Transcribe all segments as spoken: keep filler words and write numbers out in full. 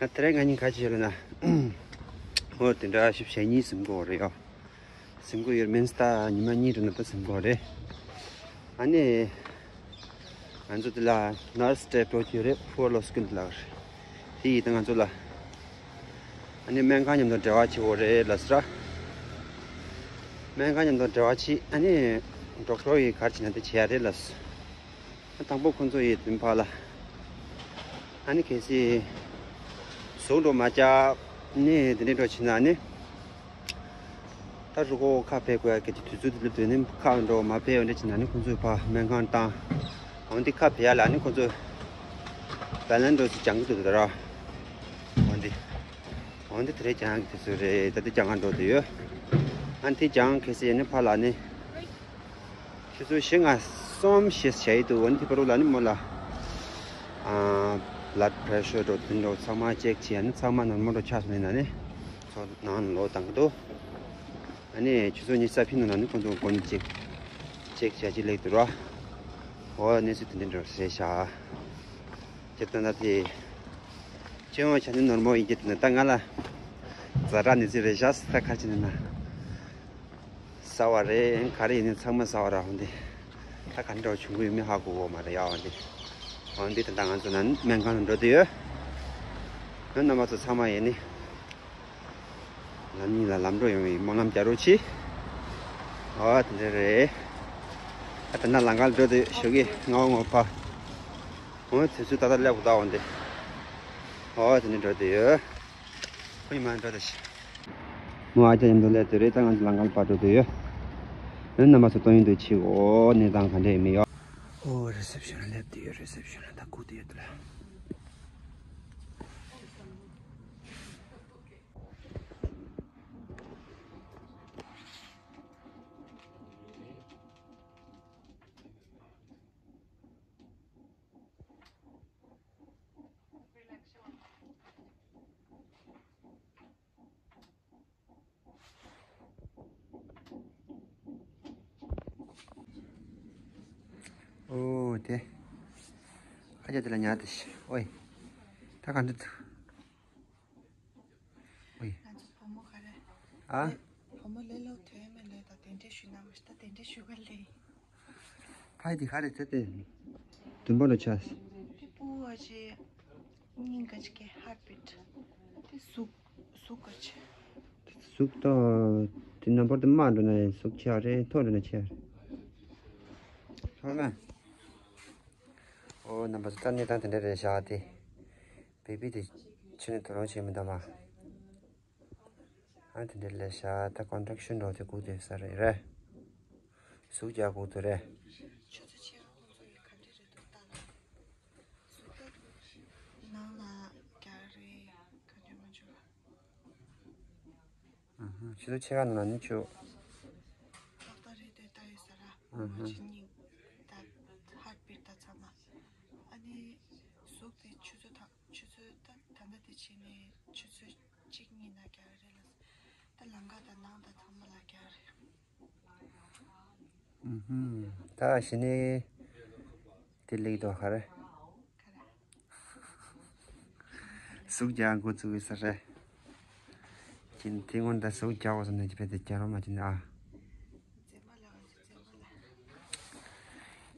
ད་དེ་རིང་ང་གཉིས་ག་ཅི་བྱས་ལབ་ན། འོ་དེ་འདྲ་ཞིབ་བྱས་གཉིས་ཟིན་གོ་རེད་ཡོ། ཟིན་གོ་ཡོད་མིན་སྟ་ཉི་མ་གཉིས་རེ་ན་ད་ཟིན་གོ་རེད། ཨ་ནི། ང་ཚོ་དེ་ལ་ནར་སི་སྤྲད་འགྲོ་གི་ཡོད་རེད། ཕུ་བ་ལོ་སི་ཀུན་དེ་ལ་རེད། དེ་ཡིས་ད་ང་ཚོ་ལ། ཨ་ནི་སྨན་ཁང་མཉམ་དུ་འབྲེལ་བ་བྱེད་འོ་རེད་ལབ་སོང་ར། སྨན་ཁང་མཉམ་དུ་འབྲེལ་བ་བྱེད། ཨ་ནི་ཌོག་ཊར་ཡིས་ག་རེ་བྱེད་ན་དེ་བྱེད་ཡ་རེད་ལབ་སོང་། དང་པོ་ཁོང་ཚོ་ཡི་དོན་ཕར་ལ། ཨ་ནི་གལ་སྲིད་ཟུག་འགྲོ་མ་བཅག་ནི་དེ་འདྲའི་འགྲོ་ཕྱིན་ན་ནི། ད་རུ་ཁོ་ཁ་ཕེ་དགོས་ཡ་གི་དུས་ཚོད་དེ་སླེབས་དུས་ནི་ཁ་འགྲོ་མ་ཕེ་འོ་འདྲ་ཕྱིན་ན་ནི་ཁོང་ཚོས་ཕར་སྨན་ཁང་བཏང་། འོ་འདི་ཁ་ཕེ་ཡ་ལ་ནི་ཁོང་ཚོས་བེ་ལན་འགྲོ་སི་སྦྱང་གི་འདུག་ད་ར། འོ་འདི། འོ་འདི་དེ་རེད་སྦྱང་གི་དུས་ཚོད་རེད། ད་འདི་སྦྱང་ག་འགྲོ་དུས་ཡོད། ཨ་འདི་སྦྱང་གལ་སྲིད་ཡ་ནི་ཕར་ལ་ནི། ཆུ་ཚོད་བཞི་ང་གསུམ་ཞེས་བྱ་ཡི་འདུག་འོན་ཏེ་ཕ་རུ་ལ་ནི་མོ་ལ། ཨ། blood pressure འགྲོ་དེ་འགྲོ་ཚང་མ་ཅེག་བྱས་ནི་ཚང་མ་ནོར་མལ་འགྲོ་ཆགས་སོང་ནི་ན་ནི། ཚོ་ནང་ལོག་བཏང་གི་འདུག་ཨ་ནི་ཆུ་ཚོད་ཉི་ཤུ་རྩ་བཞི་ནང་ལ་ནི་ཁོང་ཚོ་མགོ་ནི་ཅེག་ཅེག་བྱ་ཅི་ལེགས་འདུག་ར། འོ་གནས་ཚུལ་དེ་འདྲ་འགྲོ་རེད་ཤག་ཅེག་ད་ད་དེ། ཅེག་འོང་བྱ་ནི་ནོར་མལ་ཡིན་གྱི་དེ་ནི་ད་ང་ལ། ཛ་དྲག་གནས་ཚུལ་རེད་ཤག་ད་ཁ་ཅི་ནི་ན། ཟ་བ་རེད། ག་རེ་ཡིན་ནའི་ཚང་མ་ཟ་བ་ར་འོན་ཏེ། ད་ག་འདྲ་བྱུང་གི་ཡོད་མེད་ཧ་གོ་གོ་མ་རེད་ཡ་འོན་ཏེ། འོན་ཏེ་ད་ལྟ་ང་ཚོ་ན་སྨན་ཁང་ལ་འགྲོ་དུས་ཡོད། ཡང་རྣམ་པ་ཚོ་ཚང་མ་ཡིན་ནི། ལམ་གཉིས་ལ་ལམ་འགྲོ་ཡོང་བའི་སྨོན་ལམ་རྒྱག་རོགས་གྱིས། ཨོ་དེ་འདྲ་རེད། ད་ད་ལྟ་ལམ་ཁ་ལ་འགྲོ་དུས་ཞོགས་ཀས་སྔ་བོ་སྔ་བོ་ཕ། འོ་དུས་ཚོད་ཏག་ཏག་སླེབས་གོ་ད་འོན་ཏེ། ཨོ་དེ་འདྲ་འགྲོ་དུས་ཡོད། ཁོ་ཡི་མ་འགྲོ་ད་ཤི། མོ་ཨ་ཅག་མཉམ་དུ་སླེབས་དུས་རེད། ད་ང་ཚོ་ལམ་ཁ་ལ་ཕར་འགྲོ་དུས་ཡོད། ཨ་རྣམ་པ་ཚོ་སྟོན་ཡོང་དུས་ཕྱི་གོ་གནས་སྟངས་ག་འདྲ་ཡོད་མེད་ཡོད། ཨོ་རི་སེབ་ཤན་ལ་སླེབས་དུས་ཡོད། རི་སེབ་ཤན་ལ་ད་སྒུག་དུས་ཡོད་དུ་ལ། ཨོ་དེ། ཨ་ཅག་དེ་ལ་ཉལ་དེ་ཤི། ཨོའི། ད་ག་འདྲ་འདུག་ཨོའི། ང་ཚོ་བུ་མོ་ག་རེ། ཨ། བུ་མོ་ལས་ལོ་དོན་མེད་ལས་དང་དེ་འདྲས་ཞུ་ན་མ་ཤི་ད་དེ་འདྲས་ཞུ་ག་ལས། ཕ་ཡི་དེ་ག་རེ་ཚེ་དེ། དུམ་པ་ལ་ཆ། དེ་པུ་བ་ཅི། སྙིང་ག་ཅི་ཀའི་ཧར་བིཊ། དེ་གཟུགས་གཟུགས་ག་ཅི། གཟུགས་ད། དེ་རྣམ་པར་དུ་དམའ་འགྲོ་ན་གཟུགས་ཆེ་བ་རེད། མཐོ་འགྲོ་ན་ཆེ་བ་རེད། ཐོག་མ། ཨོ་རྣམ་པ་ཚོ་ད་གནས་སྟངས་དེ་འདྲ་རེད་ཤག་དེ། བེ་བི་དེ་ཆུ་ནས་དོ་སྣང་བྱེད་མི་འདུག་མ། ཨ་དེ་འདྲ་ལས་ཤག་ད་ཀོན་ཊེག་ཤན་འགྲོ་དེ་སྒུག་དེ་ས་རེད་རེད། གཟུགས་རྒྱག་སྒུག་དེ་རེད། ཆུ་ཚོད་ཕྱེད་ཀ་ཁོང་ཚོ་ཡི་ག་འདྲ་རེད་འདུག་ལྟ་ལ། གཟུགས་ད་ནང་ལ་རྒྱག་རེད་ག་འདྲ་མ་འཇུ་ལ། ཨ་ཧ། ཆུ་ཚོད་ཕྱེད་ཀ་ནང་ལ་ནི་ཆུ། ཏག་ཏག་རེད་དེ་ལྟ་ཡོད་ས་ར། ཨ་ཧ། ང་ཅི་སྙིང་ད་ཧར་བིཊ་ད་ཚང་མ། ཨ་ནི་གཟུགས་དེ་ཆུ་ཚོད་ད། ཆུ་ཚོད་ད་ད་ལྟ་དེ་ཕྱིན་ནས་ཆུ་ཚོད་གཅིག་གཉིས་ན་རྒྱག་རེད་ལ། ད་ལམ་ཁ་དང་ནང་དང་ཚང་མ་ལ་རྒྱག་རེད། ཨུ་ཧུམ། ད་གཞི་ནས་དེ་ལེགས་དོ་ཧ་རེ། ག་རེ། གཟུགས་རྒྱག་འགོ་བཙུགས་ཡོད་ས་རེད། ཁྱེད་དེ་སྔོན་ད་གཟུགས་རྒྱག་འོ་ཟེར་ནས་ཀྱི་ཕེ་དེ་རྒྱག་རོགས་མ་བྱེད་ནས་ཨ།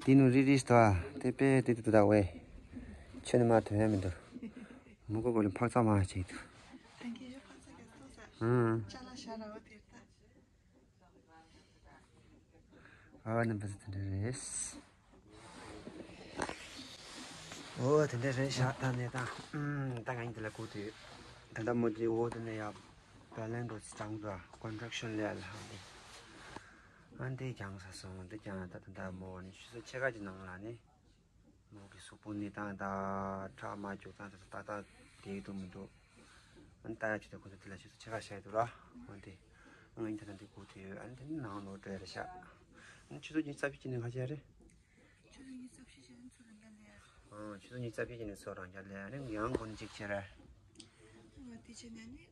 དེ་ནུ་རི་རི་སྟོ་དེ་པེ་དེ་དུ་ད་ཝེ། ཆོས་ནི་མ་དོན་ཡ་མི་འདུག་མུ་གུ་གོ་ལི་འཕག་ཚ་མ་ཅིག་འདུག་ཨང་། ཨ་རྣམ་པ་ཚོ་དེ་འདྲ་རེད། ཨོ་དེ་འདྲ་རེད་ཤག་ད་ནས་ད་ད་ང་ཡིན་དེ་ལ་གོ་དུས་ད་ད་མོ་དེ་འོ་དེ་ནས་ཡ་བེ་ལན་འགྲོ་སི་ཀྲང་དུ་ཀོན་ཊེག་ཤན་ལས་ལ་ཧ་འདི། ཨ་འདི་ཀྱང་ས་སོང་འདི་ཀྱང་ད་ད་ད་མོ་ནི་ཆུ་ཚོད་ཕྱེད་ཀ་གི་ནང་ལ་ནི། མོ་གི་གཟུགས་པོ་གནས་སྟངས་དང་ཁྲག་མ་བཅུག་སྟངས་དེ་ཚོ་ཏག་ཏག་བསྡད་འདུག་མི་འདུག་ཨ་ནི་ལྟ་ཡ་ཆུ་དེ་ཁོ་ཚོ་དེ་ལ་ཆུ་ཚོད་ཕྱེད་ཀ་བཞག་འདུག་ར། འོན་ཏེ་ང་ཡིན་ད་ད་འདི་སྒུག་དུས་ཡོད། ཨ་ནི་དེ་ནི་ནང་ལོག་འགྲོ་ཡ་རེད་ཤག་ཨ་ནི་ཆུ་ཚོད་ཉི་ཤུ་རྩ་བཞི་ཅིག་ནས་ཁ་ཤས་རེད། ཆུ་ཚོད་ཉི་ཤུ་རྩ་བཞི་ཅིག་ནས་ཚུར་རང་རྒྱ་ལས། ཨ་ཆུ་ཚོད་ཉི་ཤུ་རྩ་བཞི་ཅིག་ནས་ཚུར་རང་རྒྱ་ལས། ཨ་ནི་ཡང་སྒོ་ནས་གཅིག་བྱས་ར། ཨ་དེ་བྱས་ནས་ནི།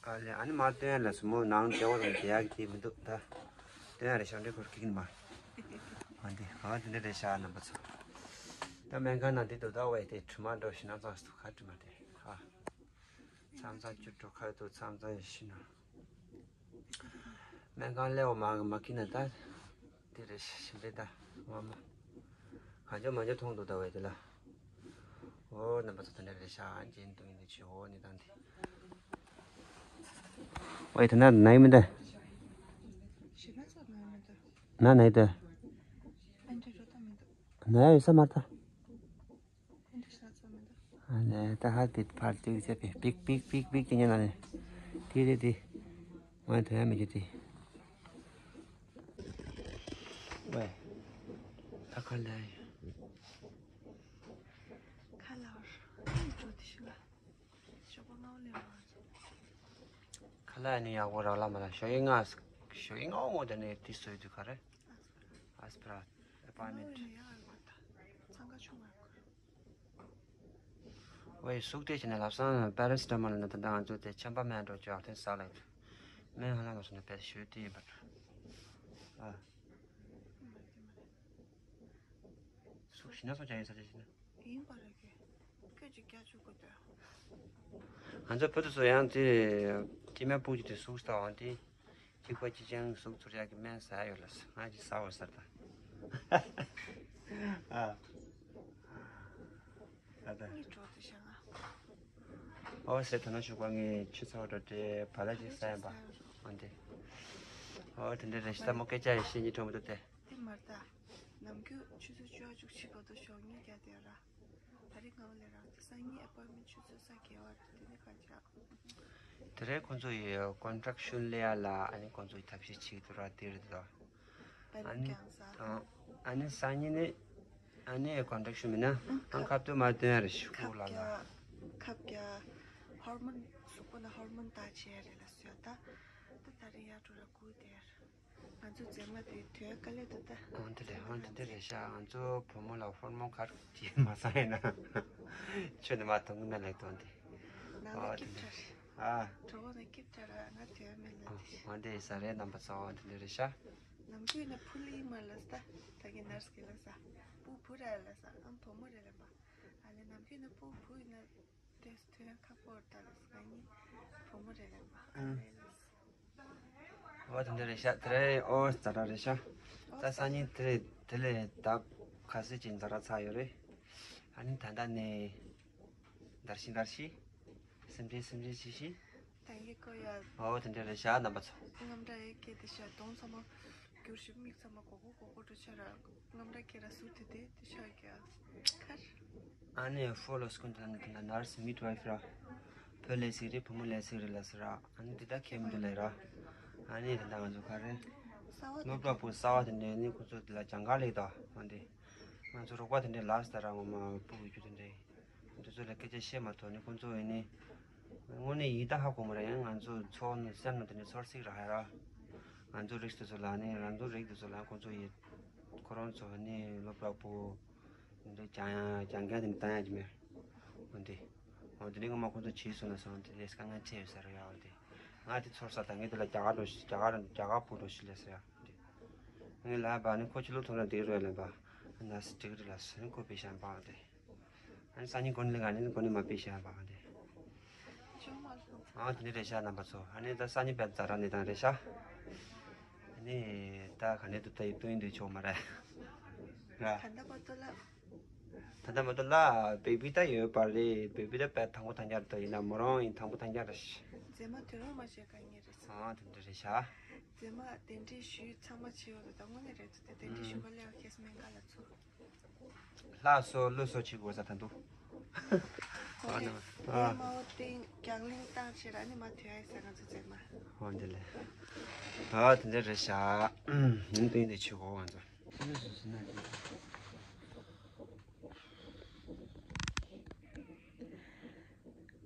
ཨ་ལས་ཨ་ནི་མ་སྟོན་ལ་སུ་མོ་ནང་བདེ་བ་དང་བདེ་ཡག་གི་དེ་མི་འདུག་ད་སྟོན་ཡ་རེད་ཤག་འདྲེ་ཁོར་གིག་ནི་མ། ཨ་འདི་ཨ་འདི་འདྲ་རེད་ཤག་རྣམ་པ་ཚོ། ད་སྨན་ཁང་ནང་འདི་འདུག་ད་བས་དེ་དྲི་མ་འགྲོ་ཞིག་ན་ཚང་སུ་ཁ་དྲི་མ་དེ་ཨ། མཚམས་མཚམས་བཅུ་དྲུག་ཁ་དུ་མཚམས་མཚམས་ཡོད་ཤི་ན། སྨན་ཁང་སླེབས་པ་མ་མ་ཀི་ན་ད། དེ་རེད་ཤི་ཤི་རེད་ད། ངོ་མ། གང་ཅོ་མ་ཅོ་མཐོང་འདུག་ད་བས་དེ་ལ། ཨོ་རྣམ་པ་ཚོ་ད་འདྲ་རེད་ཤག་ཅན་དུ་ཡིན་དུ་ཆི་ཨོ་ནི་དང་དེ། ཝེ་ཐ་ན་ནའི་མི་འདི། ཞེ་ན་ཚོ་ནའི་མི་འདི། ན་ནའི་འདི། ཨན་ཏི་རོ་ཏ་མི་འདི། ན་ཡ་ཡོད་ས་མ་ཐ། ཨན་ཏི་ཤ་ཚོ་མི་འདི། ཨ་ནེ་ད་ཧ་དེ་ཕར་ཏིག་ཙེ་པི་པིག་པིག་པིག་པིག་ཅི་ཉན་ན་ནི། དེ་དེ་དེ། ཝེ་ཐ་ཡ་མི་ཅི་དེ། ཝེ། ད་ཁ་ལ་ཡ། ཁ་ལ་བར། འགྲོ་དེ་ཤི་ལ། ཞོགས་པ་སྔ་པོ་ལས་མ། ཁ་ལག་ནི་ཡག་པོ་རག་ལ་མ་ལ་ཞོགས་ཡིན་ང་། ཞོགས་ཡིན་ང་འོ་དེ་ནས་དེ་སོས་དུས་ག་རེ། ཨ་སི་པ་ར། ཨ་སི་པ་ར། ཨེ་པོའིན་མེན་ཊི། ཚང་ཀ་ཆུང་མ་ཁུར། ཝེ་ཟུག་དེ་བྱས་ནས་ལབ་སང་པེ་ར་སི་ཊ་མོལ་ནི་ད་ལྟ་ང་ཚོ་དེ་ཆམ་པ་སྨན་འགྲོ་ཅོག་དེ་ཟ་ལ་ཡོད། སྨན་ཧ་ལམ་མ་སོང་ནས་དཔེ་ཞུ་དེ་ཡིན་པ་འདྲ། ཨ། སུ་ཤི་ན་སོང་ཅང་ཡིན་ས་ཅི་ཤི་ན། ཡིན་པ་རེད་གི། ཁྱོད་ཀྱིས་རྒྱ་ཆུ་གོ་དོ། ང་ཚོ་བོད་དུ་ཚོ་ཡང་དེ་སྐྱེ་དམན་སྤུན་གྱི་དེ་གཟུགས་ལྟ་བ་དེ་གཅིག་པ་གཅིག་རྐྱང་གཟུགས་ཚོར་ཡག་གི་སྨན་ཟ་ཡ་ཡོད་ལ་ང་ཅིག་ཟ་བར་ཟེར་ད། ཨ། ད་ད། གཉིད་བྲོ་དུ་བྱ་ང་། ཨོ་ཟེར་ད་ན་ཞུགས་པ་ངས་ཆུ་ཚ་བ་འགྲོ་དེ་བ་ལ་ཅིག་ཟ་ཡིན་པ། ཨོ་འདི། ཨོ་དེ་འདྲ་རེད་ཤི་ད་མོ་སྐད་ཆ་ཡི་ཤེས་ཉིད་ཁྲོམ་དུ་དེ། དེ་མར་ད། ནམ་རྒྱུན་ཆུ་ཚོད་བཅུ་བཅུ་གཅིག་བར་དུ་ཞོགས་ཉིན་རྒྱག་དེ་ར། ད་རེས་ང་ལས་རང་དེ་སང་ཉིན་ཨེ་པོའིན་མེན་ཊི་ཆུ་ཚོད་ས་བརྒྱད་བར་དེ་ནི་ག་ཅག་དེ་རེས་ཁོང་ཚོ་ཡི་ཀོན་ཊྲེག་ཤོན་ལེ་ཡ་ལ་ཨ་ནི་ཁོང་ཚོ་ཡི་ཐབས་ཤེས་བྱེད་ཀྱི་འདུག་ར་དེ་རེད་དོ། ཨ་ནི་ཨ་ནི་སང་ཉིན་ནི་ཨ་ནི་ཀོན་ཊྲེག་ཤོན་མིན་ན་ཨང་ཁབ་ཏུ་མ་སྟོན་ཡ་རེད་ཤི་ཁོ་ལ་ལ། ཁབ་རྒྱག་ཧོར་མོན་གཟུགས་པོ་ན་ཧོར་མོན་ད་བྱེད་ཡ་རེད་ལ་སོ་ད། ད་ད་རེས་ཡ་འགྲོ་ར་གུ་དེར། ང་ཚོ་མཛེས་མ་དེ་དོན་དཀའ་ལས་འདུག་ད། འོན་ཏེ་ལས་འོན་ཏེ་འདི་རེད་ཤག་ང་ཚོ་བུ་མོ་ལ་ཧོར་མོན་ག་རེ་ཅིག་མ་ཟ་ཡིན་ན། ཆོས་ནི་མ་མཐོང་གི་མེད་ལེགས་དོན་དེ། ནང་ལ་ཨོ་དེ་སྐྱིབས་འདྲ་རེད། ཨ། གྲོགས་པོ་ནི་སྐྱིབས་འདྲ་ར་ང་དོན་མེད་ལ་དེ། འོན་ཏེ་ས་རེད་རྣམ་པ་ཚོ་འོན་ཏེ་འདི་རེད་ཤག་ནམ་རྒྱུན་ནི་ཕུ་ལི་མ་ལ་ས་ད་གི་ནར་སི་གི་ལ་ས་བུ་བུ་ར་ལ་ས་ཨམ་བུ་མོ་རེ་ལ་པ། ཨ་ལེ་ནམ་རྒྱུན་ནི་བུ་བུ་ཡིན་ན། དེ་དོན་ཁ་པོར་ད་ལ་སང་ཉིན་བུ་མོ་རེ་ལེན་པ་ཨ་ལེ་ལ། ཨོ་དེ་འདྲ་རེད་ཤག་དེ་རེད་ཨོ་ཛ་དྲག་རེད་ཤག་ད་སང་ཉིན་དེ་རེད་དེ་ལས་ད་ཁ་སི་ཅིག་ཛ་དྲག་ཚར་ཡོད་རེད། ཨ་ནི་ད་ལྟ་ནས་འདར་ཤི་འདར་ཤི་སེམས་ཅན་སེམས་ཅན་ཅི་ཤི། ད་ངས་ཀོ་ཡ། ཨོ་དེ་འདྲ་རེད་ཤག་རྣམ་པ་ཚོ། རྔམ་དྲག་ཡེ་སྐད་དེ་ཤག་གདོང་ཚང་མ་འགྱུར་ཞིག་མིག་ཚང་མ་གོ་གོ་གོ་གོ་འགྲོ་ཆ་ར་རྔམ་དྲག་སྐད་ར་ཟུར་དེ་དེ་དེ་ཤག་ག་ཁར། ཨ་ནེ་ཧྥོ་ལོ་སྐུན་དང་དེ་ན་ནར་སི་མིད་ཝའི་ཕི་ར། བུ་ལས་སི་རི་བུ་མོ་ལས་སི་རི་ལ་སི་ར། ཨ་ནེ་དེ་ད་ཁེམ་དུ་ལས་ར། ཨ་ནེ་དེ་ད་ང་ཚོ་ག་རེ། སློབ་གྲྭ་པོ་གསར་བ་དེ་འདྲས་ནི་ཁོ་ཚོ་དེ་ལ་སྦྱང་ག་ལས་ད་ཨ་འདི། ང་ཚོ་རོགས་པ་དེ་འདྲས་ལ་སི་ད་ར་ངོ་མ་སྤུ་གུ་རྒྱུ་དེ་འདྲས། འདི་ཚོ་ལ་སྐད་ཆ་བཤད་མ་ཐུབ་ནི་ཁོང་ཚོ་ཡིན་ནི། དངོས་གནས་ཡིན་ད་ཧ་གོ་མ་རེད་ཡང་ང་ཚོ་ཚོ་ནི་སེམས་ནང་དེ་འདྲའི་ཚོར་སྲིག་ར་ཧ་ར། ང་ཚོ་རིགས་དེ་ཚོ་ལ་ནི་ང་ཚོ་རིགས་དེ་ཚོ་ལ་ཁོང་ཚོ་ཡི་ཁོ་རང་ཚོ་ནི་སློབ་གྲྭ་པོ་འདི་སྦྱང་ཡ་སྦྱང་མཁན་དེ་ནི་བཏང་ཡ་ཅི་མེད། འོ་འདི། འོ་འདི་ནི་ངོ་མ་ཁོང་ཚོ་བྱས་སོང་ན་སོང་དེ་ལས་དཀའ་ངལ་ཆེ་ཡོད་ས་རེད་ཡ་འོ་འདི། ང་དེ་ཚོར་ས་ད་ངས་དེ་ལ་རྒྱ་གར་འགྲོ་ཤི་རྒྱ་གར་རྒྱ་གར་པོ་འགྲོ་ཤི་ལས་ས་ཡ་འདི། ངས་ལབ་པ་ནི་ཁོ་ཕྱི་ལོགས་ཐོན་ན་འགྲིག་རེད་ལབ་པ། ན་སི་འགྲིག་རེད་ལ་སོན་ཁོ་པའི་ཤ་འབག་སྟེ། ཨ་ནི་སང་ཉིན་གོ་ནི་ལ་ང་ནི་གོ་ནི་མ་པའི་ཤ་འབག་སྟེ། ཨ་དེ་ནི་རེད་ཤག་རྣམ་པ་ཚོ། ཨ་ནི་ད་སང་ཉིན་པའི་ཛ་དྲག་གནས་སྟངས་རེད་ཤག་ཨ་ནི་ད་ག་ནས་དུ་ད་ཡི་སྟོན་དུ་ཆོག་མ་རེད། ར། ད་ལྟ་བར་དུ་ལ། ད་ལྟ་བར་དུ་ལ་བེ་བི་ད་ཡོད་པ་རེད། བེ་བི་ད་པའི་དང་པོ་དང་རྒྱ་རེད་ད་ཡིན་ན་མོ་རང་ཡིན་དང་པོ་དང་རྒྱ་རེད་ཤག་མཛེས་མ་དུས་རང་མ་བྱས་དཀའ་ངལ་རེད། ཨ་དེ་འདྲ་རེད་ཤག་མཛེས་མ་གདན་འདྲེན་ཞུས་ཚང་མ་བྱས་ཡོད་རེད་ད་དངོས་གནས་རེད་ད་དེ་གདན་འདྲེན་ཞུ་ག་ལས་ཁེ་སི་མེད་ག་ལ་ཚུར། ལྷ་སོ་ཀླུ་སོ་བྱེད་དགོས་ས་ད་འདུག་ཨ་ནི་ཨ། མ་འོ་ཏིང་རྒྱང་གླིང་བཏང་བྱེད་ར་ནི་མ་ཐོས་ཨ་ས་ང་ཚོ་མཛེས་མ། ཨོ་འདི་ལས། ཨ་དེ་འདྲ་རེད་ཤག་ཨུམ། ཡིན་དེ་འདི་ཆུ་གོ་ང་ཚོ།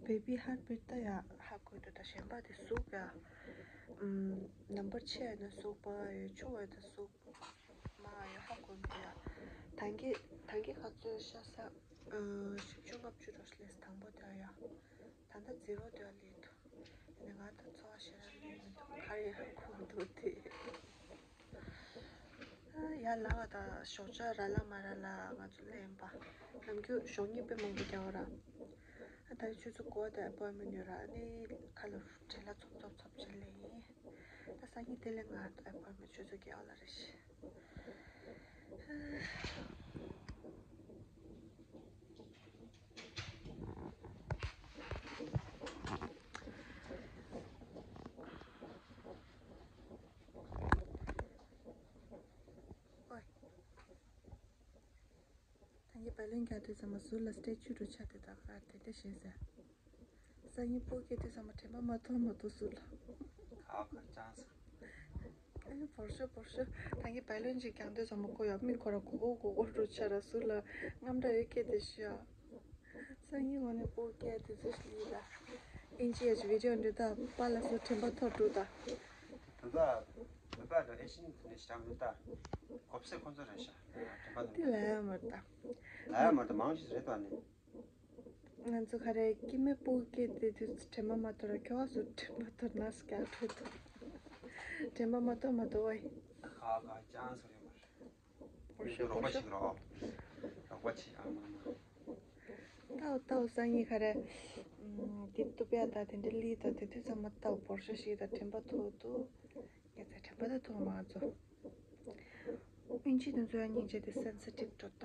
བེ་བི་ཧར་བེར་ད་ཡ་ཧ་གོ་འདུག་ད་གཞན་པ་དེ་གཟུགས་ཡ། ཨུམ། ནམ་བར་ཆེ་ཡ་ན་གཟུགས་པ་ཡོད་ཆུང་བ་ད་གཟུགས། མ་ཡོད་ཧ་གོ་འདུག་ཡ། ད་གིན་ད་གིན་ཁ་ཚོད་ཤ་ས། ཨུམ། བཞི་བཅུ་ལྔ་བཅུ་རོ་ལས་དང་པོ་དེ་ཡ། ད་ལྟ་ཛི་རོ་དེ་ལས་འདུག་ཨ་ནི་ང་ད་འཚོ་བ་ཞེ་དྲག་ལས་མི་འདུག་ག་རེ་ཧ་གོ་འདུག་དེ། ཨ་ ཡར་ལངས་པ་དང་ཞོགས་ཇ་རག་ལ་མ་རག་ལ་ང་ཚོ་ལེན་པ། ནམ་རྒྱུན་ཞོགས་སྔོན་དཔེ་མང་པོ་རྒྱག་པ་ར། ཨ་ད་ཆུ་ཚོད་དགུ་པ་དེ་ཨ་པོའིན་མེན་ཡོད་ར། ཨ་ནི་ཁ་ལ་བྲེལ་ལ་ཚོབ་ཚོབ་ཚོབ་བྱས་ལེན་ཡིན། ད་སང་ཉིན་དེ་ལས་ང་ཨ་པོའིན་མེན་ཆུ་ཚོད་བརྒྱད་པ་ལ་རེད་ཤི། ཨོའི། ད་ངས་བལ་ལོན་རྒྱག་དུས་ཙམ་པ་ཟུར་ལ་སི་ཊེ་ཅུ་འདྲ་ཆགས་དེ་དག་ག་དེ་འདྲ་བྱས་ཟེར། སང་ཉིན་སྤོ་སྐྱེས་དུས་ཙམ་པ་དྲན་པ་མ་ཐོར་མ་ཐོར་ཟུར་ལ། ཁ་ཁ་ཅང་ཟེར། ཨེ་བོར་ཤོ་བོར་ཤོ། ད་ངས་བལ་ལོན་ཅིག་རྒྱག་དུས་ཙམ་པ་ཁོ་ཡང་མིག་ཁོ་ར་གོ་གོ་གོ་གོ་འདྲ་ཆགས་ར་ཟུར་ལ་རྔམ་འདྲ་ཡོད་སྐད་དེ་ཤི་ཡ། སང་ཉིན་ངོ་ནས་སྤོ་སྐྱེས་དུས་ཚོད་ཤི་ལ། ཨིན་ཇི་ཡ་ཅི་བི་ཌི་ཡོ་འདི་དག་པཱ་ལགས་སུ་དྲན་པ་ཐོར་འགྲོ་ད། བོད་པ་བོད་པ་དང་ཨེ་ཤི་ཡན་ནས་ཞིག་རང་ལུགས་ད་གོ་ཚད་ཁོ་ཚོ་རེད་ཤག་དྲན་པ་དེ་ལ་ཡ་མ་ད། ལ་ཡ་མ་ད་མང་ཆེ་རེད་ད་ནི། ང་ཚོ་ག་རེ་སྐྱེ་དམན་སྤོ་སྐྱེས་དེ་དུས་དྲན་པ་མ་ཐོར་ར་ཁྱོ་ག་སུ་དྲན་པ་ཐོར་ན་སྐྱ་ཁྲོད་དུ། དྲན་པ་མ་ཐོར་མ་ཐོར་བའི། ཁ་ཁ་ཅང་སོ་རེད་མ་རེད། བོར་ཤོ་རོགས་པ་བོར་ཤོ། ཞིག་རོགས། རོགས་པ་ཆེ་ཨ་མ་མ། ཏའོ་ཏའོ་སང་ཉིན་ག་རེ། ཨམ། དེབ་ཏུ་པ་དང་དེ་འདྲ་ལི་དང་དེ་དུས་ཙམ་མ་ཏའོ་བོར་ཤོ་ཞིག་དང་དྲན་པ་ཐོག་ཏུ། ངས་ཚེ་དྲན་པ་ད་ཐོག་མ་ཚོ། ཨིན་ཇི་དེ་ཚོ་ཡང་སྙིང་རྗེ་དེ་སེན་སི་ཊིབ་འགྲོ་ད།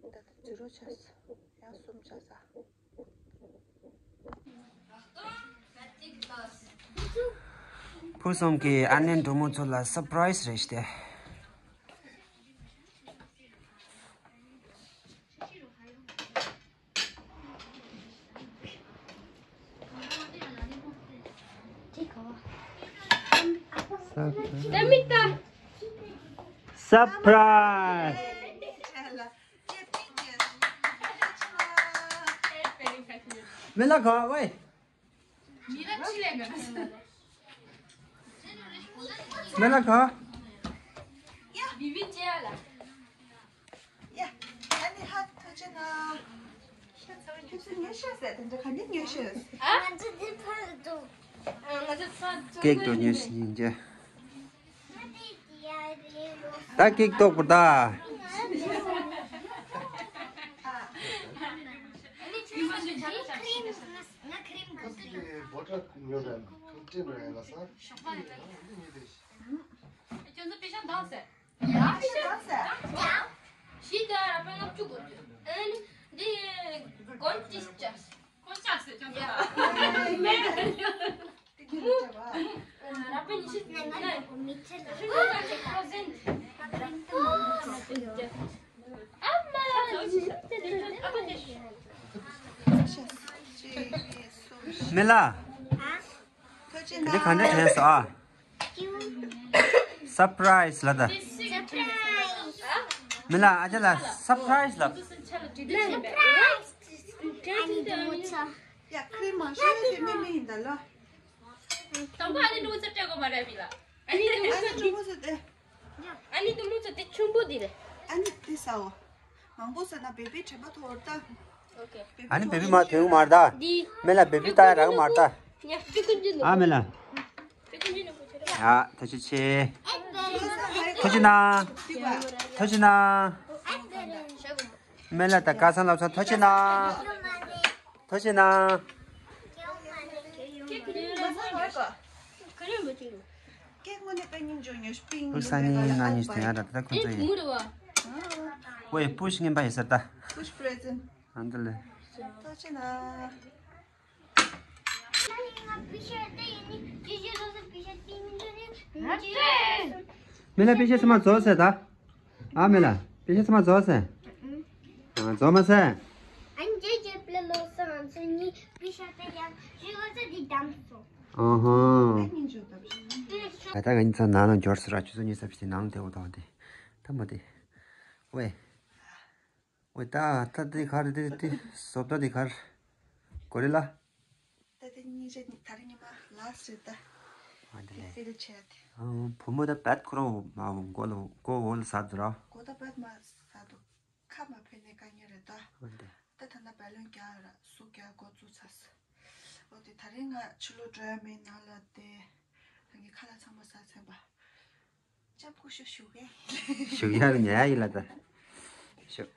ད་ད་ཛི་རོ་ཆགས་སོ། ཡང་གསུམ་ཆགས་ས། ཕུ་གསུམ་གྱིས་ཨ་ནེ་འབྲུག་མོ་ཚོ་ལ་སར་པ་རའི་སི་རེ་ཞིག་སྟེ། སར་པ་རའི་སི། མེ་ལ་ག་ཝེ། མེ་ལ་ག། ཀེག་འགྲོ་ཉོས་ཤིང་ཡིན་གྱི། ད་ཀེག་ཏོག་པོ་ད། མེ་ལ། དེ་ག་འདྲ་དྲན་སོང་ཨ། སར་པ་རའི་སི་ལ་ད། མེ་ལ་ཨ་ཅག་ལ་སར་པ་རའི་སི་ལ། ཡ་ཁི་རི་མང་ཤོས་དེ་མེ་མེ་ཡིན་ད་ལོ། དང་པོ་ཨ་ནི་འགྲོ་ཚུར་སྤྲད་དགོས་མ་རེད་པི་ལ། ཨ་ནི་འགྲོ་ཚུར་སྤྲད་དགོས་ཟེར་ཏེ། ཨ་ནི་འདི་མོ་ཚོ་དེ་ཆུན་པོ་འདི་རེད། ཨ་ནི་དེ་ཟ་འོ། མང་པོ་ཟ་ན་བེ་བི་དྲན་པ་ཐོར་ད། ཨ་ནི་བེ་བི་མ་དོན་མར་ད། འདི། མེ་ལ་བེ་བི་ད་རག་མར་ད། ཉ་སྤྲི་ཀུན་ཅི་ནོ། ཨ་མེ་ལ། སྤྲི་ཀུན་ཅི་ནོ་ཁོ་ཆེ་ར། ཡ་ཐུགས་རྗེ་ཆེ། ཐུགས་རྗེ་གནང་། ཐུགས་རྗེ་གནང་། མེ་ལ་ད་ཀ་སང་ལབ་ས་ཐུགས་རྗེ་གནང་། ཐུགས་རྗེ་གནང་། ཕུ་སང་ཉིན་ང་གཉིས་དེ་ཡང་ད་ལྟ་ཁོ་ཚོ་ཡིན། ཝེ་ཕུ་ཤི་ངན་པ་ཡིན་ས་ད། ཕུ་ཤི་པི་རེ་ཛེན། ཨ་འདི་ལེ། ཐུགས་རྗེ་གནང་། མེ་ལ་པེ་ཤ་ཚང་མ་རྫོགས་ཟེར་ད། ཨ་མེ་ལ་པེ་ཤ་ཚང་མ་རྫོགས་ཟེར། ཨ་རྫོགས་མ་ཟེར། ཨ་ནི་རྗེས་རྗེས་པླེ་ལོ་སང་ང་ཚོ་གཉིས་པེ་ཤ་དེ་ཡང་ཞུ་ག་ཚོད་འདི་བདམས་སོང་། ཨ་ཧ། ད་ལྟ་ང་གཉིས་ཚང་ནང་ལ་འབྱོར་ཟེར་ར་ཆུ་ཚོད་གཉིས་ཙམ་ཞིག་ནང་ལ་བསྡད་འོ་དང་དེ། ད་མ་བསྡད། ཝེ། ཝེ་ད་ད་དེ་ག་རེ་དེ་དེ་བཟོ་ལྟ་དེ་ག་རེ། གོ་རེ་ལ། ད་དེ་སྙིང་རྗེ་ནི་ད་རེས་ཉི་མ་ལ་སི་ཊི་རེད་ད། ཨ་འདི་དེ་ལས། ཕི་ལི་བྱས་ཏེ། ཨ་བུ་མོ་ད་བད་ཁོ་རང་མ་མགོ་ལ་མགོ་འོག་ལ་ཟ་འདུག་ར། མགོ་ད་བད་མ་ཟ་འདུག་ཁ་མ་ཕེ་ནས་དཀའ་ངལ་རེད་ད། ཨ་འདི། ད་ད་ན་བལ་ལོན་རྒྱག་ར་སུ་རྒྱག་འགོ་བཙུགས་ཚར་སོང་། འོ་དེ་ད་རེས་ང་ཕྱི་ལོགས་འགྲོ་ཡ་མེད་ནང་ལ་བསྡད། ད་ངས་ཁ་ལག་ཚང་མ་ཟ་ཚར་བ། ཅབ་ཀུ་ཤུ་ཤུ་གེ། ཞུགས་ཡ་རུ་ཉལ་ཡ་ཡིན་ལ་ད། ཞུགས།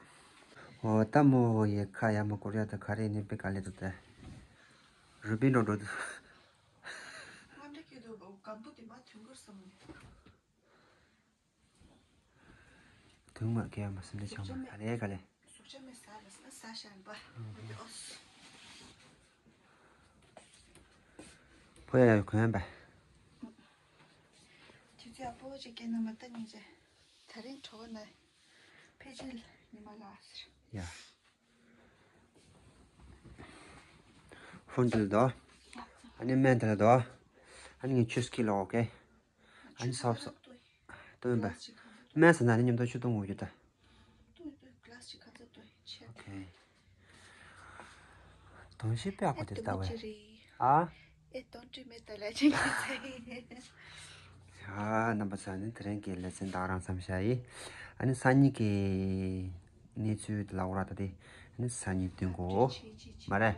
འོ་ད་མོ་ཡི་ཁ་ཡ་མོ་ཀོ་རི་ཡ་ད་ག་རེ་ནི་པི་ག་ལེ་ད་ད། རུ་པི་འགྲོ་འགྲོ་དུ། དངོས་འབྲེལ་སྐྱིད་སྡུག་སྒམ་པོ་དེ་མ་དུས་འཁོར་བསམ་ནས། དུང་མ་སྐྱེ་བ་མ་སེམས་ལས་ཆགས་མ་ག་ལེ་ག་ལེ། ཟུག་ཆ་མེད་ཟ་རེད་ཟ་ཟ་ཤ་རིམ་པ། ཨོ་ཡ་ཡ་གོན་པ། དུས་ཚོད་ཨ་པོ་ཅིག་སྐྱེས་ན་མ་ལྟ་སྙིང་རྗེ། ད་རིང་གྲོགས་ན་ཕལ་ཆེར་ཉི་མ་ལ་ཟེར། ཡ། ཧྥོན་དེ་ལ་དོ། ཨ་ནི་སྨན་དེ་ལ་དོ། ཨ་ནི་ངས་ཆུ་སྐྱིད་ལོག་ཨོ་ཀེ། ཨ་ནི་སོབ་སོབ། ལྟོས་པ། སྨན་ཟ་ན་ནི་མཉམ་དུ་ཆུ་བཏུང་འོ་རྒྱུ་ད། ཨོ་ཀེ། དོན་ཤེས་པས་ཨ་ཁོ་དེ་ལྟ་བས། ཨ། ཨེ་དོན་དྲི་མེད་ད་ལ་ཅན་གྱི་ཚེ། ཡ། རྣམ་པ་ཚོ་ནི་དེ་རིང་གི་ལེ་ཚན་ད་རང་མཚམས་བཞག་ཡིན། ཨ་ནི་སང་ཉིན་གྱི་གནས་ཚུལ་དེ་ལ་འོ་ར་ད་དེ་ཨ་ནི་སང་ཉིན་སྟོན་གོ། མ་རེད།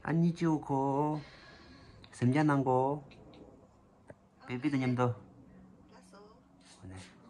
ཨ་ནི་ཅིའུ་ཁོ། སེམས་རྒྱ་གནང་གོ། བེ་བི་དང་མཉམ་དུ། ལགས་སོ། འོ་ནས།